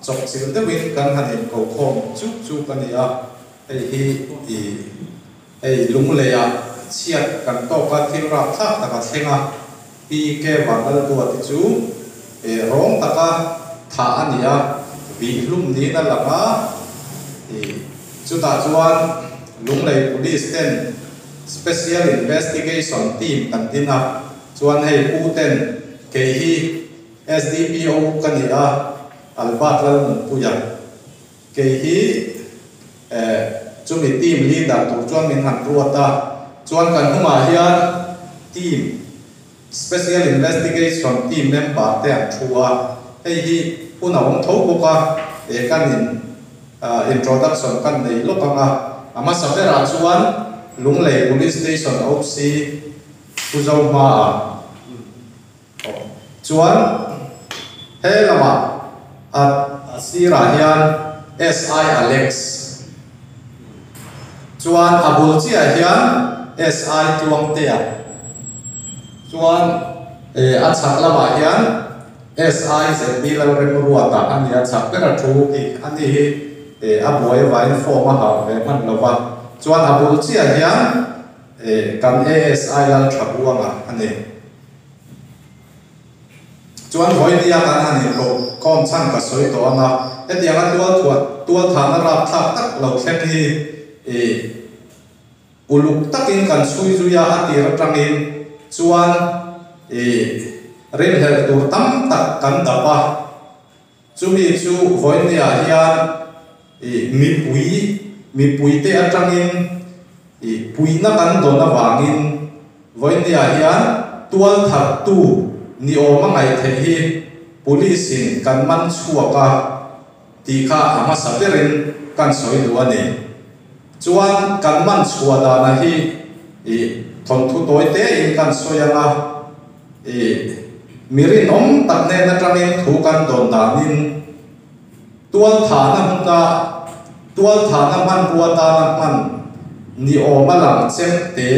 Chawpchilh deuhin kan han inko khawm chuk chuk a ni a, hei hi i hei Lungleiah chhiat kan tawk a, thil rapthlak tak a thleng a, PK Vanlalduati chu rawng taka thah a ni a, vih hlum niin a lang a, i chutah chuan Lunglei Police ten Special Investigation Team kan din a, chuan hei pu ten kei hi SDPO ka ni a, Albert Lalnunpuia. Kei hi eh chumi team leader tur chuan min han ruat a, chuan kan hnungah hian team, Special Investigation Team member te an thu a, hei hi hun a awm tho bawk a, eh kan in introduction kan nei lawk ang a, a hmasa berah chuan Lunglei Police Station OC Pu Zohma-a. Chuan he lamah a sirah hian SI Alex chuan a bul chiah hian SI Tluangtea chuan a chhak lamah hian SI ZB Lalremruata a ni a, chhak ber a thu hi a ni hi a buai avangin form a harh ve hman lo va, chuan a bul chiah hian kan ASI Lalthabuanga a ni. Chuan vawinia kan han inkoh khawm chhan ka sawi tawh ang a, hetianga tualthuah tualthahna rapthlak tak lo thleng hi ih uluk takin kan chhui zui a, a tir atangin chuan ih rinhlelh tur tam tak kan dap a. Chumi chu vawinia hian ih mipui mipuite atangin ih puihna kan dawn avangin vawinia hian tualthattu ni awm a ngaih theih hi Police in kan man chhuak a tih kha a hmasa berin kan sawi duh a ni. Chuan kan man chhuah dana hi ih thawnthu tawi tein kan sawi ang a. I mi rinawm tak hnen atangin thu kan dawn danin tualthahna hmuna tualthahna hmanrua tana hman ni awma lang chem te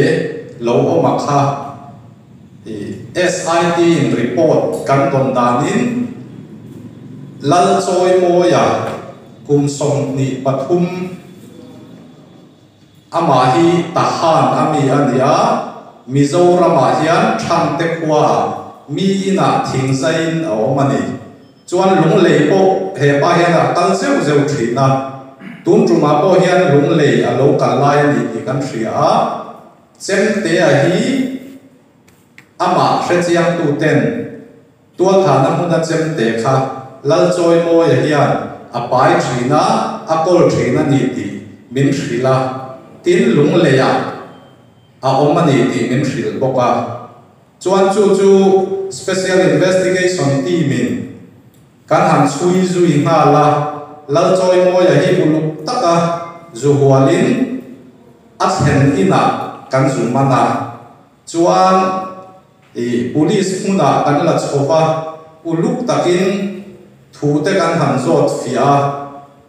lo awm a kha. I SIT in report kan dawn danin Lalchawimawia kum 23 Amah hi Tahan a mi a ni a, Mizoramah hian Thangte khuaah mi inah thingzaiin a awm a ni. Chuan Lunglei pawh he pa hian a kal zeuh zeuh thin a, tun tumah pawh hian Lunglei a lo kal lai a ni tih kan hria a, Chemtea hi amah hrechiangtuten Tualthahna hmuna chemte kha Lalchawimawia hian a pai thin a, a kawl thin a ni tih min hrilh a, tin Lungleiah a awm a ni tih min hrilh bawk a. Chuan chu chu Special Investigation Team-in kan han chhui zui nghal a, Lalchawimawia hi uluk taka zu hualin a thlen inah kan zu man a, chuan I police hmunah kan la chho va, uluk takin thu te kan han zawt fiah a.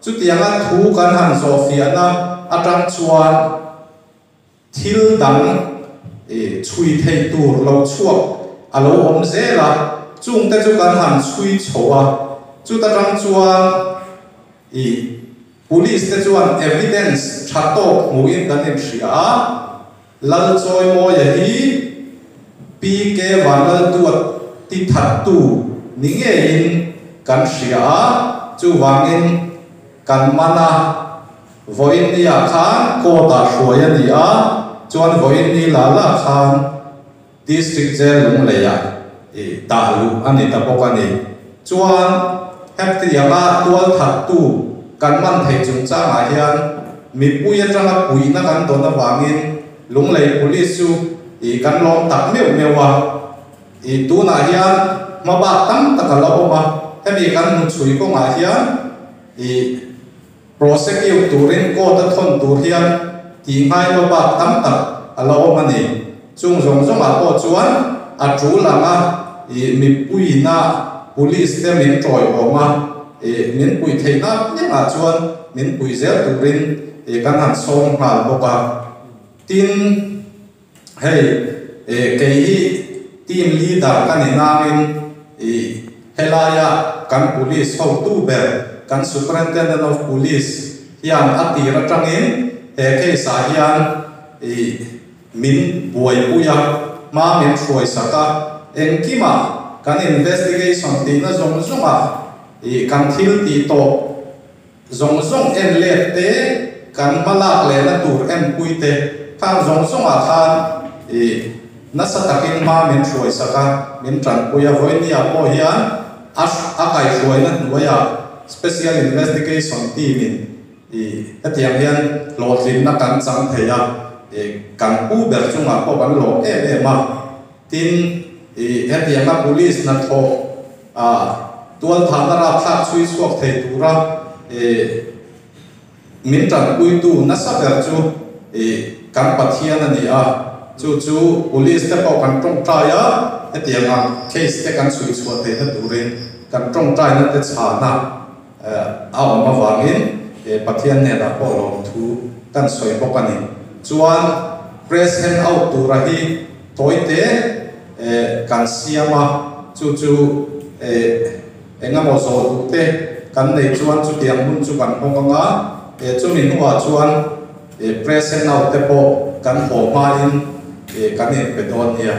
Chutianga thu kan han zawh fiahna atang chuan thil dang i chhui theih tur lo chhuak a lo awm zel a, chungte chu kan han chhui chho a. Chuta tang chuan i police te chuan evidence tha tawk hmuhin kan inhria a. Lalchawimawia hi PK Vanlalduat ti thattu ni ngeiin kan hria a, chuvangin kan man a, vawiin niah khan court-ah hruai a ni a, chuan vawiin ni la la khan District Jail Lungleiah i dah luh a ni ta bawk a ni. Chuan hetianga tualthattu kan man theih chungchangah hian mipui atanga puihna kan dawn avangin Lunglei Police chu i kan lawm tak meuh meuh a. I tunah hian hmabak tam tak a la awm a, hemi kan hnuchhui kawngah hian i Prosecute turin court a thawn tur hian tih ngai hmabak tam tak a la awm a ni. Chung zawng zawngah pawh chuan a tul anga ih mipuiina police te min tawiawm a, ih min puih theihna piangah chuan min puih zel turin ih kan han sawm nghal bawk a. Tin, hei ih kei hi team leader ka ni nangin ih helaia kan police hotu ber. kan Superintendent of Police hian a tir atangin he case ah hian ih min buaipui a, hma min hruaisak a, engkimah kan investigation tihna zawng zawngah ih kan thil tih tawh Zawng zawng en let te, kan hma lak lehna tur enpui te, khang zawng zawngah khan i nasa takin hma min hruaisak a, min tanpui a. Vawinia pawh hian a a kaihhruaina hnuaiah Special Investigation Team in i hetiang hian hlawhtlinna kan chang thei a, i kan pu ber chungah pawh kan lawm em em a. Tin, i hetianga police hnathawh a tualthahna rapthlak chhui chhuak thei tura i min tanpuitu nasa ber chu i kan Pathian a ni a, chu chu police te pawh kan tawngtai a, hetiang ang case te kan chhui chhuah theihna turin kan tawngtaina te chhana a awm avangin Pathian hnenah pawh lawmthu kan sawi bawk a ni. Chuan press hand out tura hi tawite kan siam a, chu chu engemaw zawh duh te kan neih chuan chutiang hun chu kan hawng ang a, chumi hnuah chuan press hand out te pawh kan haw hmain kan inpe dawn nia.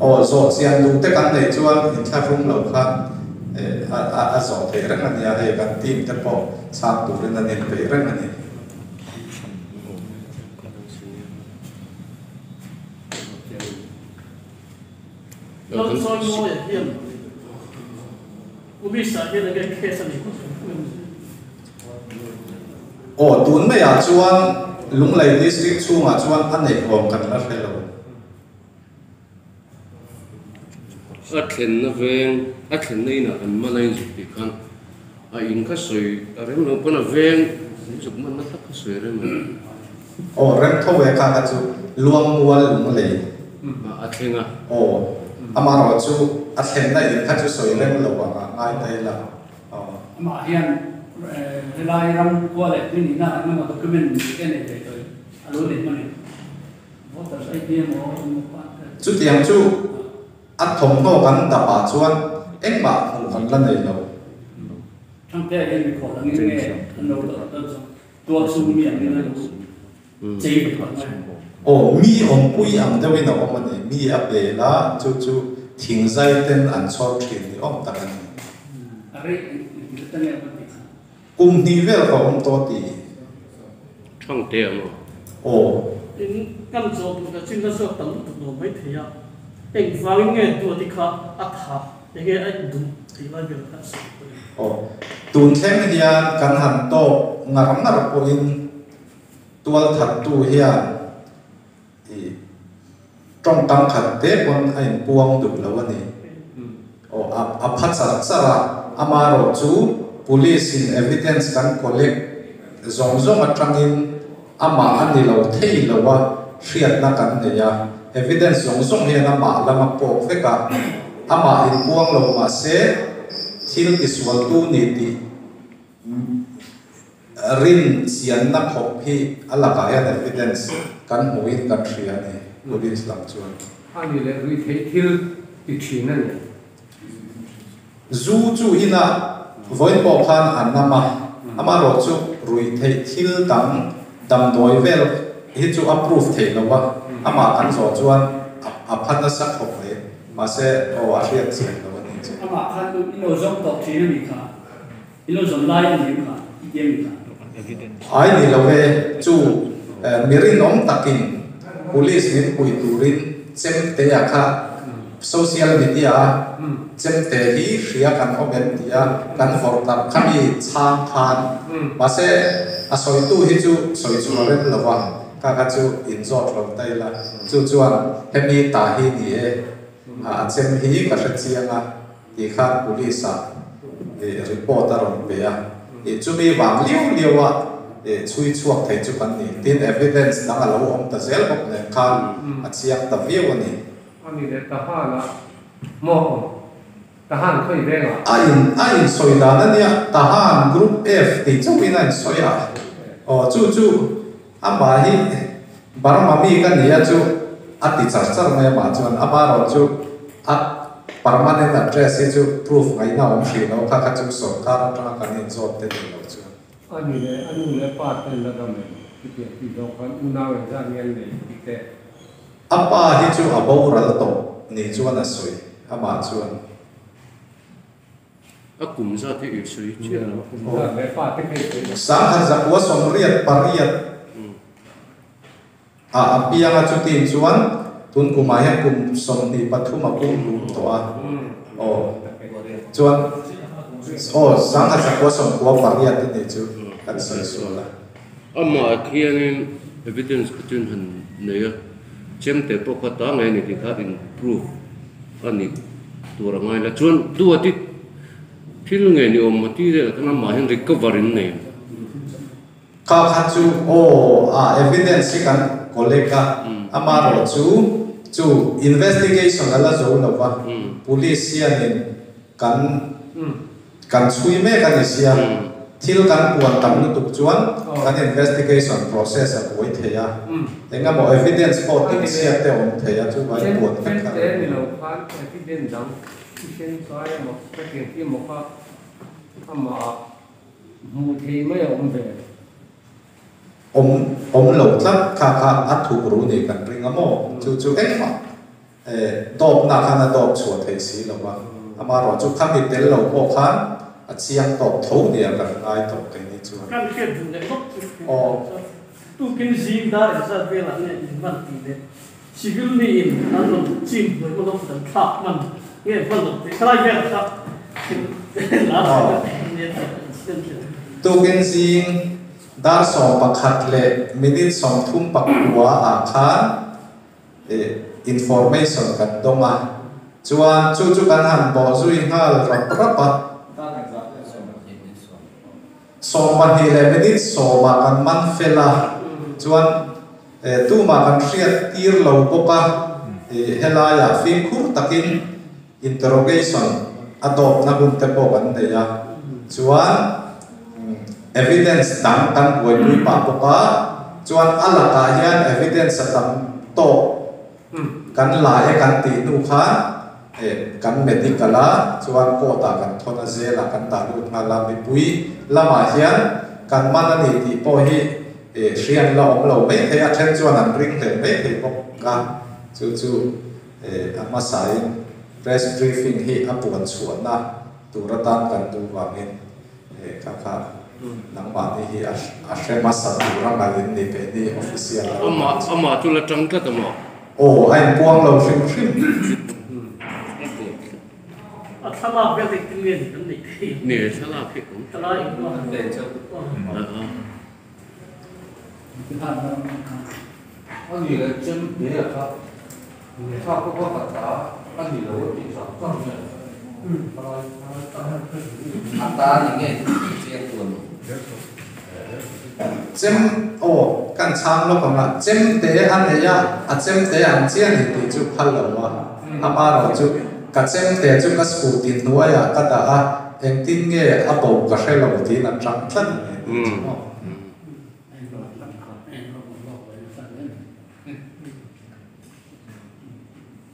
Aw zawh chian duh te kan neih chuan inthlahrung lo kha a zawh theih reng a nia, hei kan team te pawh chhang turin an inpeih reng a ni. Aw, tun maiah chuan Lunglei District chhungah chuan a neih awm kan la hre lo. A thlenna veng, a thlenna inah an man a inzuk tih khan a in kha sawi a rem lo pawn a veng inzuk manna tak kha sawi a rem a ni. Aw, rem tho ve kha kha chu Luangmual Lunglei. A thleng a. Aw, amaherawhchu a thlenna in kha chu sawi rem lo ang a ngai ta ila. Aw. Amah hian helai ram khua leh tui nihna engemaw document te nei ve tawh in a lo nei hman em? Voters ID emaw emaw pan card. Chutiang chu a thawmhnaw kan dap ah chuan engmah hmuh kan la nei lo. Thangte ah hian mikhual angin nge an lo tual chhung mi angin a lo chei ve tawh mai. Aw, mi awmpui ang deuhin a awm a ni. Mi a bel a, chu chu thingzai ten an chhawr thin ni awm tak a ni. A rei engti ta nge a awm tih kha? Kum hnih vel ka awm tawh tih. Thangte ang aw. Aw. In kan zawh duh na chin na zawk tam lutuk lo mai thei a, engvangin nge duati kha a thah, enge a induh tih lai vel kha a sawi pawh a ni. Aw. Tun thleng hian kan han tawk ngar ngar pawhin Tualthattu hian i tawngkam khat te pawn a inpuang duh lo a ni. Aw, a a pha char char a, amaherawh chu police in evidence kan collect zawng zawng atangin amah a ni lo thei lo a hriatna kan nei a, evidence zawng zawng hian amah lam a pawk vek a, amah inpuang lo mahse thil tisualtu ni tih Rin chianna khawp hi a lakah hian evidence kan hmuhin kan hria a ni, police lam chuan. A ni leh ruihtheih thil ti thin a ni. Zu chu inah vawiin pawh khan a nam a, amaherawh chu ruihtheih thil dang damdawi vel hi chu a proof theih lo a, amah kan zawh chuan a pha nasa khawp mai, mahse aw a hriat chian lo a ni chu. Amah khan i lo zawng tawh thin a ni kha. I lo zawm lai a ni kha, i ti a ni kha. Ai ni lo e, chu mi rinawm takin police min pui turin chemtea kha social media a chemte hi hria kan awm em tia kan vawrh darh kha mi chhang khan mahse a sawitu hi chu sawi chu a rem lo va, kha kha chu inzawt lo ta ila chu chuan hemi ta hi ni e a chem hi ka hre chiang a. Ti khan police ah report a rawn pe a, chumi vang liau liau a chhui chhuak thei chu kan ni. Tin, evidence dang a lo awm ta zel bawk nen khan a chiang ta viau a ni. A ni leh Tahan ah maw awm? Tahan khawi veng ah? A in a insawi dan a nia, Tahan Group F tih chauhin a insawi a. Aw chu chu amah hi Burma mi ka nia chu. A ti char char mai amah chuan amaherawhchu a permanent address hi chu proof ngaihna a awm hrih lo kha kha chu sorkar atanga kan inzawt te ni lo chuan. A ni leh a nu leh pa ten la dam em? Chutiang tih zawng khan unau engzat nge an nei tih te. A pa hi chu a boral tawh ni chuan a sawi amah chuan. A kum zat hi i sawi chiah lo. Sangkhat zakua 88 ah a piang a, chutin chuan tun kumah hian kum 23 a pum hlum tawh a. Aw chuan aw 1998 a nih chu kan sawi sual a. Amah khianin evidence kha chuan han nei a, chemte pawh kha ta ngei a ni tih kha in proof a ni tur a ngai la. Chuan duati thil nge ni awm material khan amah hian recover in nei. Kha kha chu aw a evidence hi kan collect a, amaherawh chu chu investigation a la zo lo va, police hianin kan Kan chhui mek a ni sia, thil kan puan tam lutuk chuan kan investigation process a buai thei a, eng emaw evidence pawh tih chhiat te a awm thei a, chuvangin puan vek kha. Chemte ni lo khan evidence dang thisen kai emaw hetiang chi emaw kha amah ah hmuh theih mai a awm ve. Awm awm lo tlat kha kha a thuk ru ni kan ring a maw, chu chu engmah Dawpna khan a dawp chhuah theih si lo va, amaherawh chu khami tel lo pawh khan a chiang tawp tho nia kan ngai tawh keini chuan. Kan hriat duh leh bawk chu tukin zing dar engzat velah nge in man tih leh civil mi in an rawn chin hnuai hman lo dan thlak hman nge hman lo tih khalai velah kha thil lar nia Tukin zing dar 11:39 ah khan Information kan dawng a, chuan chu chu kan han bawh zui nghal rap rap a. 20:10 ah kan man fel a, chuan tumah kan hriat tir lo bawk a, helaiah fimkhur takin interrogation a dawpna hun te pawh kan nei a, chuan evidence dang kan buaipui pah bawk a, chuan a lakah hian evidence a tam tawk kan la e kan tih hnu khan kan medical a, chuan court ah kan thawn a, jail ah kan dah lut nghal a, mipui lamah hian kan man a ni tih pawh hi hriat la awm lo mai thei a, then chuan an ring hlel mai thei bawk a, chu chu. A hmasain press briefing hi a puan chhuahna tur atan kan duh vangin kha kha nangmahni hi a hre hmasa tur a ngalin ni keini official a rawn Amah amah chu la tang tlat a maw? Aw, a inpuang lo hrim hrim. A thlalak vel te engtin nge ni kan neih theih? Ni, thlalak hi awm. Thlalak engmaw? A ni leh chem te a kha thlak pawh kha ka ta a ni lo a tih chak chak nge A ta ni nge tih chiang tu a ni. Chem aw kan chhang lawk ang a, chem te a nei a, a chem te ang chiah ni tih chu phal lo a, amaherawh chu ka chem te chu ka scooty hnuaiah ka dah a, engtin nge a bo ka hre lo tiin a tang tlat a ni tih chu maw.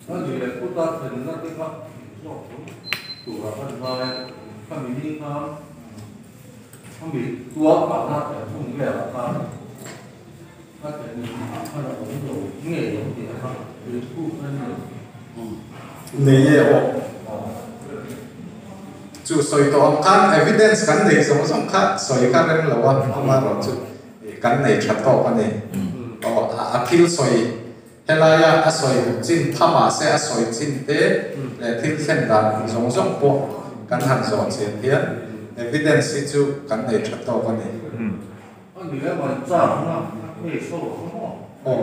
A ni leh puta thlenna te kha inzawk thum tura kan ngai a, khami ni khan khami tual kahna thlen hun velah khan a thlen ah khan a awm lo ngei lo tih a kha rilru a ni. Nei e aw. Chu sawi tawh ang khan evidence kan nei zawng zawng kha sawi kha rem lo a, amaherawh chu kan nei tha tawk a ni. Aw a thil sawi helaia a sawi chin tha mahse a sawi chin te leh thil thlen dan zawng zawng pawh kan han zawh chian hian evidence hi chu kan nei tha tawk a ni. A ni le mai charge na case ho kha maw? Aw.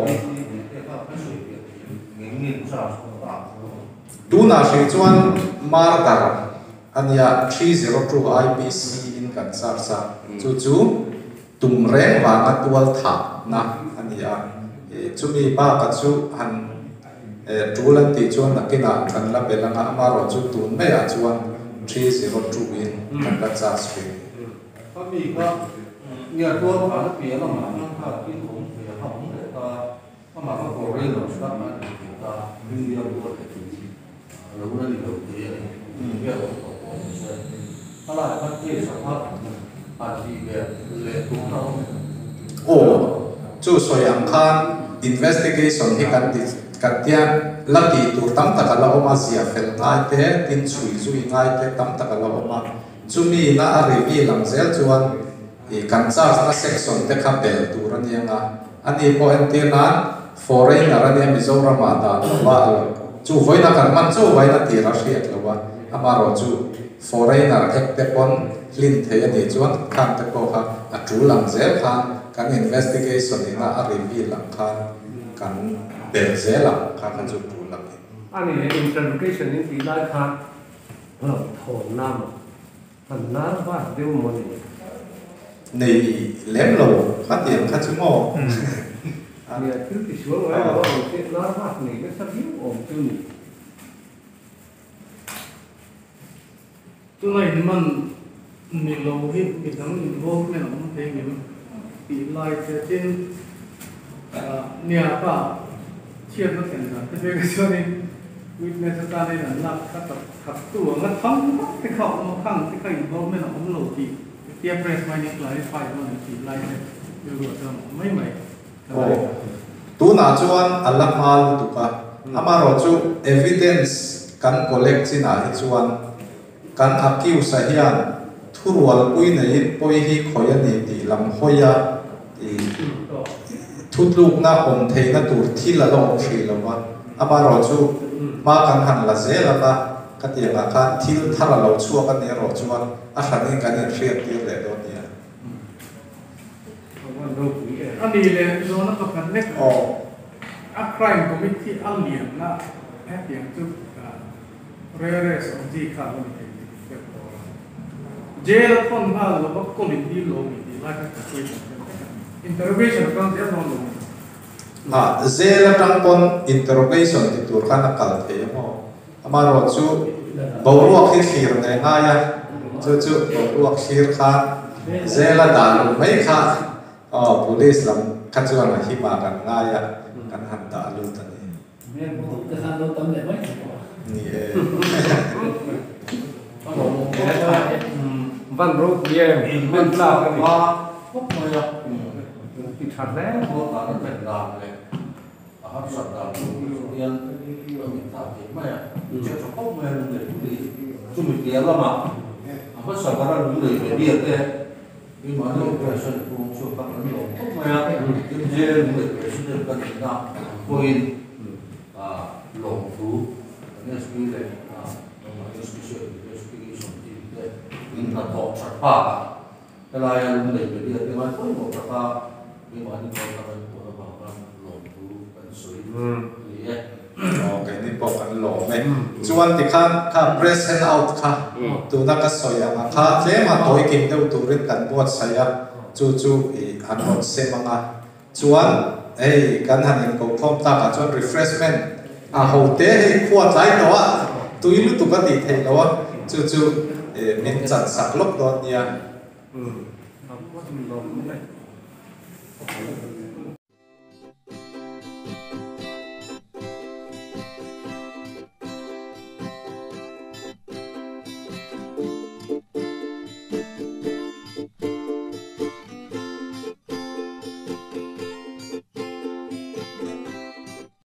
Te kha ka sawi piah thiam ngei ngei charge pawh a ang. Tunah hrih chuan murder a nia, 302 IPC in kan charge a, chu chu tum reng vanga tual thahna a ni a, chumi baka chu han tul an tih chuan nakinah kan la belh anga, amaherawh chu tun maiah chuan 302 in kan la charge hrih. Khami kha nge tual thahna piah lamah khan kha thil awm thei a kha awm leh ta. Amah kha foreigner kha a ni tih ta India buat leh a lo la ni lo tih a ni. Enge a awm tawh pawh ni se. A lai khan case a kha han tih ve leh tumna a awm em? Aw, chu sawi ang khan investigation hi kan ti kan tia la tih tur tam tak a la awm a, ziah fel ngai te, tin chhui zui ngai te tam tak a la awm a. Chumi ina a reveal ang zel chuan ih kan charge na section te kha bel tur a ni ang a. Ani pawh entir nan foreigner a nia Mizoram ah dan lo a lo chu vawiin a kan hman chu vawiin a tir a hriat lo a amarawh chu foreigner act te pawn hlin thei a nih chuan khan te pawh kha a tul ang zel khan kan investigation ina a reveal ang khan kan bel zel ang kha kha chu tul ang in. Ani leh interrogation in tih lai khan hlauhthawn na maw? An nervous deuh maw ni? Nei lem lo kha tiang kha chu maw? Nia, thil ti sual ngai lo ang che, nervous nei nasa viau awm chu ni. Tuna in man ni lo hi midang involvement a awm thei ngem tih lai che tin nia ka chhiatna thlen dan te vek a chuanin witness atanin an lak kha tak khat tu anga tham vak te kha a awm a khang te kha involvement a awm lo tih tia press mining clarify dawn em tih lai te rilru a chuan awm mai mai ka Aw, tunah chuan a la hma lutuk a, amaherawhchu evidence kan collect chinah hi chuan Kan accuse-a hian thurualpui neiin pawi hi khawi a ni tih lam hawi a, i thutlukna awm theihna tur thil a la awm hrih lo va, amaherawhchu hma kan han la zel ang a, ka ti angah khan thil thar a lo chhuak a ni erawh chuan a hranin kan inhriattir leh dawn nia. A ni leh zawhna pakhat lek a crime committee a lianna hetiang chu Rere Sawmji kha lo ni thei tih hriat tawh a. Jail a thawn nghal lo va kawlin dil lo mi tih lai kha ka question deuh vek a. Interrogation a kal zel dawn lo mi. Ah, jail atang pawn interrogation ti tur khan a kal thei a maw? Amaherawh chu boruak hi thlir nei ngai a, chu chu boruak thlir khan jail a dah luh mai kha aw police lam kha chuan a himah kan ngai a, kan han dah lut a ni. Ni e. Van ropui em en tlak a ni. Ti tha hle. Aw keini pawh kan lawm e. Chuan tikhan kha press hand out kha tuna ka sawi ang a kha tlema tawi kim deuh turin kan buatsaih a, chu chu ih an rawn sem ang a. Chuan hei kan han inkokhawm takah chuan refreshment a ho te hei khua tlai tawh a, tui lutuk a tih theih loh a, chu chu ih min chan sak lawk dawn nia.